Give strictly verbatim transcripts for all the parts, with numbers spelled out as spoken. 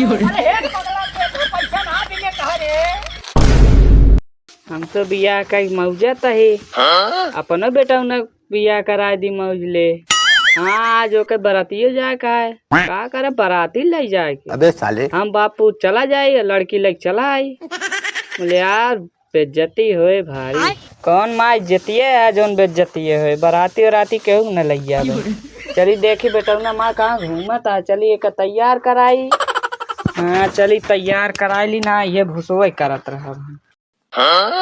अरे हे पगला, ते तो पैसा ना देने कहा रे। हम तो बियाह का मौजत है, अपनो बेटौना बियाह कराए दी मौज ले। हाँ, आज ओके बरातियो जाए का है। का करे बराती ले जाए के? अबे साले। हम बापू चला जाए, लड़की लेके चला आई। बोले, "यार, बेइज्जती होए भारी।" कौन माँ इज्जतिये है, जौन बेइज्जतिये होए? बराती उराती केहू न लैया बा। चली देखी बेटौना माँ कहाँ घूमत है, चली एक तैयार कराई। हाँ, चली तैयार कराई ली ना, ये भुसवे करत रहा।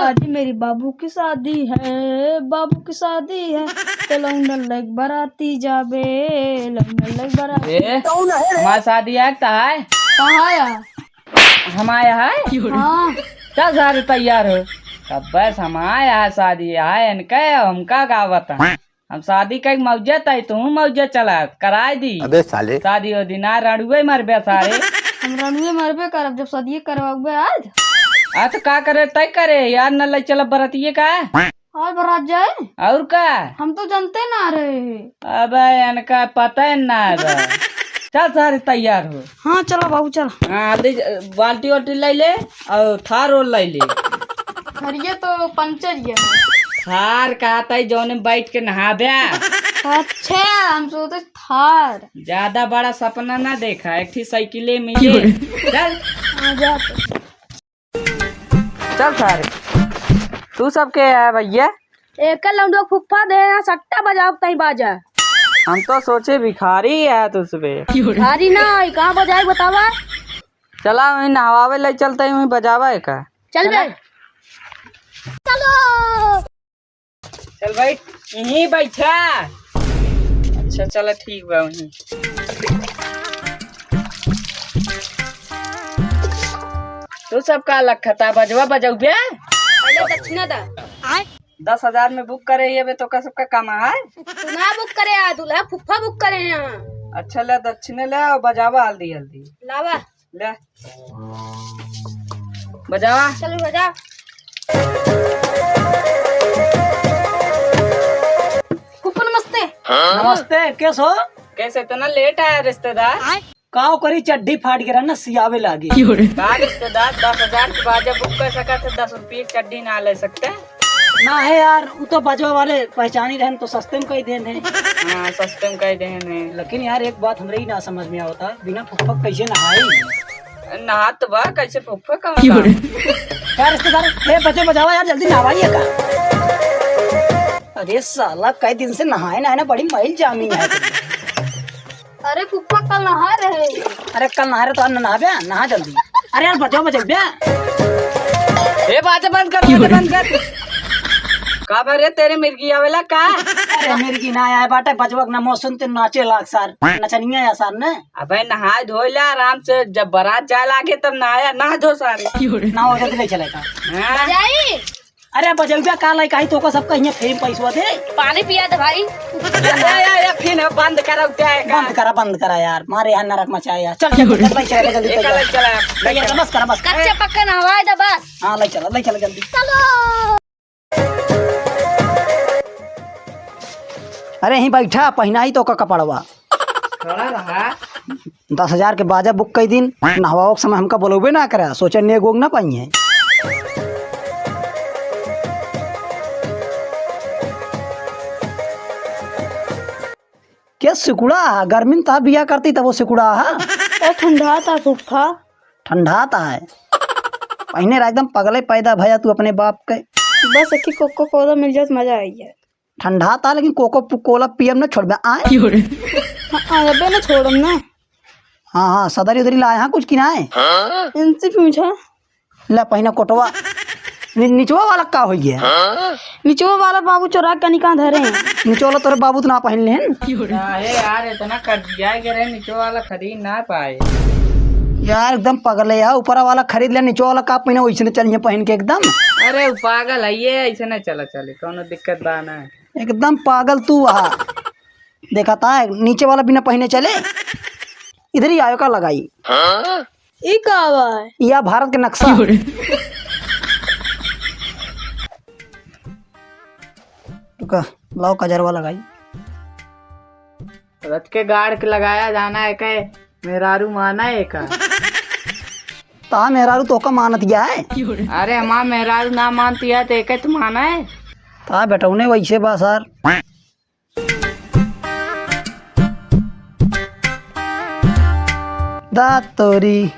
आज मेरी बाबू की शादी है, बाबू की शादी है, चलो न लेके बराती जाबे, चलो न लेके बराती। ए, हमार शादी आए त है? कहाँ आया? हम आया है? हाँ। चल सारे तैयार हो। अब बस हम आया है शादी, आए इनके हमका गावत है। हम शादी कई मौजे तय, तू मौजे चला, कराए दी। अबे साले। शादी ओ दिन आ रड़ुए मरबे सारे। हम रड़ुए मरबे करब, जब शादी करवाबे आज। आ तो का करे, तय करे यार, न ले चलब बरतिए का। और बरात जाए? और का? हम तो जानते ना रहे। अबे इनका पता ही ना है बा। चल सारे तैयार हो। हाँ, चलो बाबू, चल। हाँ, ले, बाल्टी वाल्टी ले ले और थार और ले ले। अरे ये तो पंचर ही है। थार कहता है जौने बैठ के नहाबे। अच्छा, हम सोचे थार। ज्यादा बड़ा सपना ना देखा, एक ठी साइकिले मिले। चल। हाँ, जा तो। चल सारे, तू सब के है भैया? एक लौंडो फुफ्फा दे, यहाँ सट्टा बजाओ तई बाजा। हम तो सोचे भिखारी है तुझ पे। भिखारी ना, ई कहाँ बजाए बतावा? चला वहीं नहवावे ले चलते हैं, वहीं बजावा है का? चल बे। चलो। चल भाई, यहीं बैठा। अच्छा, चला ठीक बा, वहीं। तू सब का लखता बजवा बजौबे? पहले दक्षिणा दा। दस हजार में बुक करे ये बे, तो का सबका काम है? तू ना बुक करे, आ दूल्हा फुफ्फा बुक करे हैं। अच्छा, ले दक्षिणा ले और बजावा हल्दी हल्दी। लावा। ले। बजावा। चल बजा। फुफ्फा नमस्ते। नमस्ते, कैसे हो? कैसे इतना लेट आया रिश्तेदार? काव करी, चड्डी फाट गिरा ना, सियावे लागी। का रिश्तेदार, दस हजार के बाजा बुक कर सकत है, दस रुपये की चड्डी ना ले सकते? ना है यार, वो तो बजवा वाले पहचानी रहन तो सस्ते में कही देन है। हाँ, सस्ते में कही देन है। लेकिन यार, एक बात हमरे ही ना समझ में आवता, बिना फुफ्फा कैसे नहाई? नहात बा, कैसे फुफ्फा का? क्या रिश्तेदार, ए, बजे बजावा यार, जल्दी नहावाइए का। अरे साला, कई दिन से नहाए ना है ना, बड़ी मइल जामी है। अरे फुफ्फा, कल नहा रहे। अरे कल नहा रहे तो आज नहा बे, नहा जल्दी। अरे यार बजाओ, बजाओ बे। ए बाजा बंद कर, बाजा बंद कर। का बा रे, तेरे मिर्गी आवेला का? अरे मिर्गी ना आए बाटे, बजवा के नमो सुनते नाचे लाग सार, नचनिया या सार ने। अबे नहाए धोए ले आराम से, जब बारात जाए लागे तब नहाया, नहा धो सारे। ना हो जल्दी ले चले का। हाँ? बजाई। अरे बजौबा का लाई काई तोका सब कहिए फेम पैसवा दे। पानी पिया दे भाई। ए, ए, ए, फिर बंद करा, उठा है का? बंद करा, बंद करा यार, मारे यहाँ नरक मचाया यार। चल, चल, चल, चल, चल, चल, चल, एक चल। अलग चला। ले चल, बस करा, बस। कच्चे पक्के नहवाए दे बस। हाँ, ले चला, ले चला जल्दी। चलो। अरे यहीं बैठा, पहिनाई तोका कपड़वा। खड़ा रहा। दस हजार के बाजा बुक कई दिन, नहवाओ के समय हमका बोलौबे ना करा, सोचा नेग ओग ना पाई है। क्या सिकुड़ा हा? गर्मी में ता बिया करती तब वो सिकुड़ा हा। ए, ठंडा ता फुफ्फा। ठंडा ता है। पहिने रहा एकदम पगले पैदा भया तू अपने बाप के। बस एक ही कोको कोला मिल जात मजा आई है। ठंडा ता, लेकिन कोको पु-, कोला पियब न छोड़बे, आए? हाँ, अबे न छोड़म ना। हाँ, हाँ, सदरी उदरी लाए, हाँ, कुछ किनाए? इनसे पूछा। ले, पहिना कोटवा। नि-, निचवा वाला का होइए? निचवा वाला बाबू चोरा के निकाल धरे हैं। निचवा वाला तोरे बाबू तो ना पहिन लेन। काहे यार, इतना कर दिया के रे, निचवा वाला खरीद ना पाए। यार, एकदम पगले है, ऊपरा वाला खरीद ले, निचवा वाला का पहिना, वैसे चलिए पहिन के एकदम। अरे, वो पागल है ये, ऐसे नहीं चला चले, कौनो दिक्कत बा ना। एकदम पागल तू हा। देखा ता, नीचे वाला बिना पहिने चले। इधर ही आयो का लगाई। ई का बा? या भारत के नक्शा। रुका, लाओ कजरवा लगाई। रच के गाड़ के लगाया जाना है के मेहरारू माना है का? ता मेहरारू तोहका मानत गया है? अरे हमार मेहरारू ना मानती है तो एके तू माना है? ता बेटौने वैसे बा सर। दा तोरी।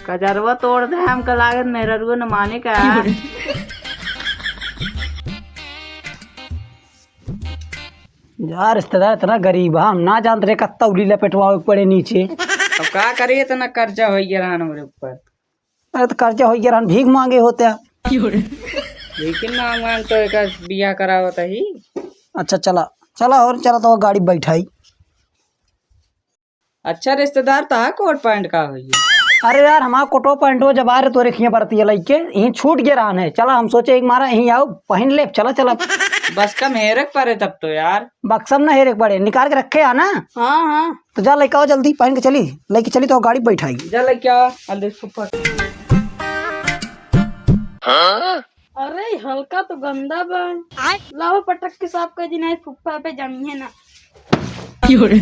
कजरवा तोड़ दे, हमका लागत मेहररुआ न माने का। यार, रिश्तेदार इतना गरीब है, हम ना जानत रहे कत्ता उली लपेटवावे के पड़े नीचे। अब का करी, इतना कर्जा होइ गया रहन हमरे ऊपर। अरे, तो कर्जा होइ गया रहन, भीख मांगे होते हैं। भीख मांग मांग तो एक बियाह करावत ही। अच्छा, चला, चला और चला तो गाड़ी बैठाई। अच्छा रिश्तेदार, तहा कोट पैंट का होई? अरे यार, हमार कोटो पैंटो जब आ रहे तोरे खिया बरतिया लइके, यहीं छूट गए रहन है। चला, हम सोचे एक मारा यहीं आओ, पहन ले, चला, चला। बस कम हेरे के पड़े तब तो यार। बक्सम ना हेरे के पड़े, निकाल के रखे आ ना। हाँ, हाँ। तो जा लइके आओ जल्दी, पहन के चली, लइके चली तो गाड़ी बैठाई। जा लइके आ, जल्दी फुफा। अरे, हल्का तो गंदा बा। आय। लाओ, पटक के साफ कर दी, नहीं फुफ्फा पे जमिए ना। क्यों रे?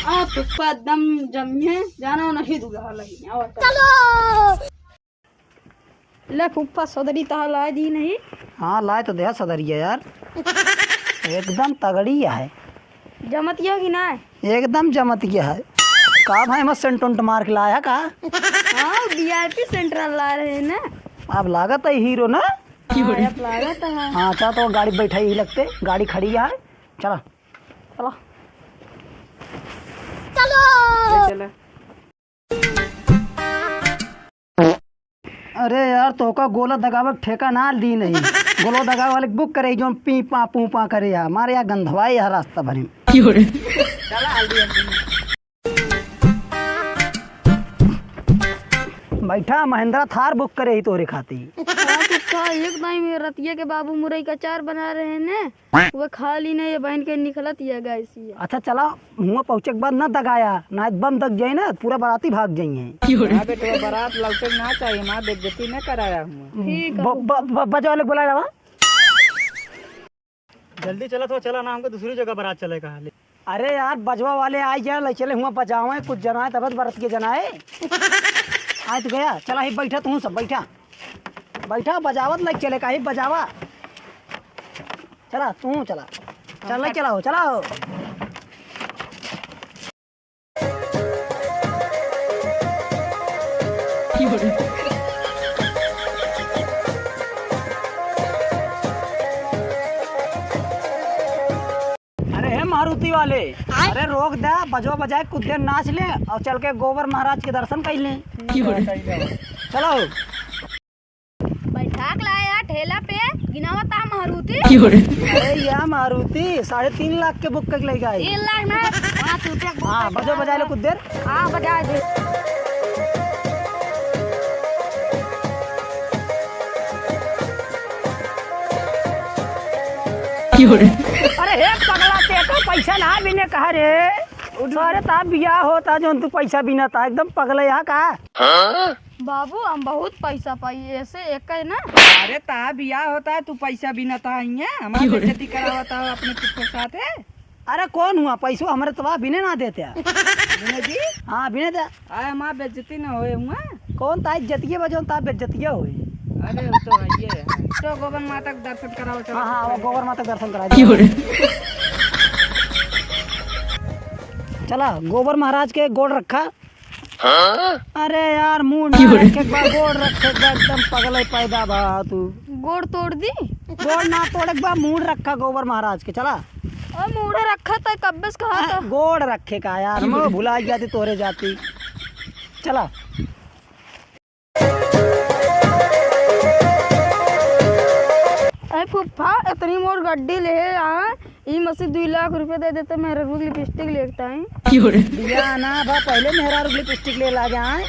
आ, फुफ्फा एकदम जमिए, जाना नहीं दूल्हा लगी। आओ, चलो। ले फुफ्फा, सदरी तहा लाए दी नहीं। हाँ, लाए तो दे सदरिया यार। एकदम तगड़ी है। जमतिया कि ना? एकदम जमतिया है। का भाई, मैं सेंट उंट मार के लाया का? हाँ, VIP सेंट ला रहे हैं ना। अब लागत है हीरो ना? हाँ, अब लागत है। हाँ, चला तो गाड़ी बैठा ही लगते, गाड़ी खड़ी है। चला। चला। चलो। ले चला। अरे यार, तोहका गोला दगावे के ठेका ना दी नहीं। गोला दगावे वाले के बुक करे, जो पी पा पू पा करे यार। मारे यार, गंधवाए यार रास्ता भरी। बैठा, महिंद्रा थार बुक करे ही तोहरे खाती। हाँ, तो का, एक दाई में रतिया के बाबू मुरई का अचार बना रहे हैं ने। वो खा ली नहीं, ये बहन के निकलत ये गैस ये। अच्छा चला, हुआं पहुँचे के बाद ना दगाया, ना बम दग जाए ना, पूरा बाराती भाग जाइए। हाँ बेटवा, बारात लौटे ना चाहिए, हमार बेइज्जती ना कराया हुआं। ठीक है। ब-, ब-, ब-, बजा वाले बुलाया लावा। जल्दी चला तो चला ना, हमको दूसरी जगह बारात चले कहा ले। अरे यार, बजवा वाले आइ गया, ले चले हुआं बजावे, कुछ जनाए तब बरत के जनाए। आइ तो गया, चला ही बैठा, तू सब बैठा। बैठा, बजावत लग चले, काहे बजावा। चला, तू चला। चल, ले चला हो, चला हो। अरे हे मारुति वाले, आय? अरे रोक दे, बजवा बजाए, कुछ देर नाच ले और चल के गोबर महाराज के दर्शन कर ले। चलो। बैठा के लाया ठेला पे, गिनावत आ मारुति। अरे या मारुति, साढ़े तीन लाख के बुक करके ले गए। तीन लाख ना, पाँच रुपया के बुक हाँ, करके बजवा बजाए ले कुछ देर। हाँ, बजा दे। अरे हे पगला, ते तो पैसा ना बिने कहा रे। सारे ता बियाह होता, जौन तू पैसा बिना ता, एकदम पगला यहाँ का? बाबू, हम बहुत पैसा पाई ऐसे एक है ना। अरे ता बियाह होता है, तू पैसा बिना ता हियाँ, हमार बेइज्जती करावता हो अपने पुत्र साथ है। अरे कौन हुआ, पैसो हमरे तवा बिने ना देते हैं। बिने दी? हाँ, बिने दे। आए, हमार बेइज्जती ना होए हुआ। कौन ता इज्जतिये बा, जौन ता बेइज्जतिये होए। अरे, वो तो है, ये है। तो गोबर माता के दर्शन कराओ, चलो। हाँ, हाँ, वो गोबर माता के दर्शन करा दे। चला, गोबर महाराज के गोड़ रखा। अरे यार, मूड़ ना रखे के बा, गोड़ रखे के बा, एकदम पगले पैदा बा तू। गोड़ तोड़ दी? गोड़ ना तोड़े के बा, मूड़ रखा गोबर महाराज के, चला। ओ, मूड़े रखा था, कब्बे से कहा हाँ, था। गोड़ रखे का यार, मैं भुला गया थी तोरे जाती। चला। अरे फूफा, इतनी मोर गड्डी ले आ, ई मसी दुई लाख रुपया दे देते, मेहरारू के लिपस्टिक लेता है। बियाह ना भा, पहले मेहरारू के लिपस्टिक ले ला जाए।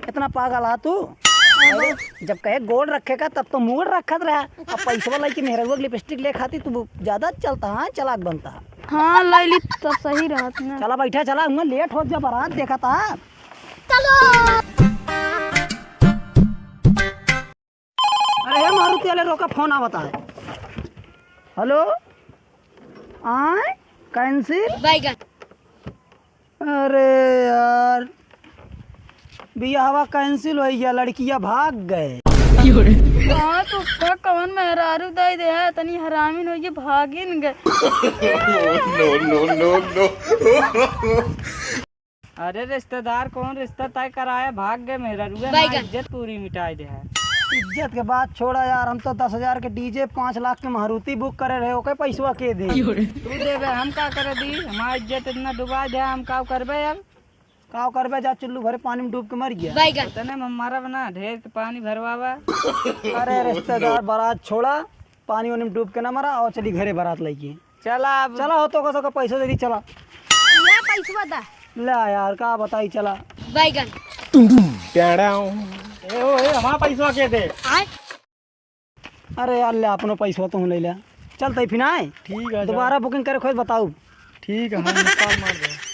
इतना पागल आ तू? अरे, जब कहे गोड़ रखे का, तब तो मूड़ रखत रहा। अब पैसवा लाई के मेहरारू के लिपस्टिक ले खाती तू ज्यादा चलता, हाँ, चालाक बनता। हाँ, लाई ली तब सही रहत ना। चला बैठा, चला, हुआं लेट होत जा, बारात देखा था। चलो। अरे हे मारुति वाले, रोका, फोन आवता है। हेलो, आय, कैंसिल? बैगन। अरे यार, बियाहवा cancel होइ गया, लड़किया भाग गए। हाँ, तो का कवन मेहरारू दइ देहे, तनी हरामिन होइ गए, भागिन गए। No, no, no, no। अरे रिश्तेदार, कौन रिश्ता तय कराया, भाग गए मेहरारुआ, हमार इज्जत पूरी मिटाइ देहे। इज्जत के बात छोड़ा यार, हम तो दस हजार के DJ, पाँच लाख के मारुति book करे रहे, ओके पैसवा के दे? तू देबे, हम का करे दी? हमार इज्जत इतना डुबा देहे, हम का करबे अब? का करबे, जा चुल्लू भरे पानी में डूब के मर गया। तने में मरब ना, ढेर के पानी भरवावा। अरे रिश्तेदार, बारात छोड़ा, पानी वानी में डूब के ना मरा, और चली घरे बारात लइके। चला अब। चला हो, तो का सबका पैसा दे दी, चला। ले पैसवा दा। ले यार, का बताई, चला। ए हो, ए, हमार पैसवा के दे? अरे यार, ले अपनो पैसवा तू ले ले। चल तई फिर आए। ठीक है, दोबारा booking करे खोज बताऊ। ठीक है, हाँ, call मार दे।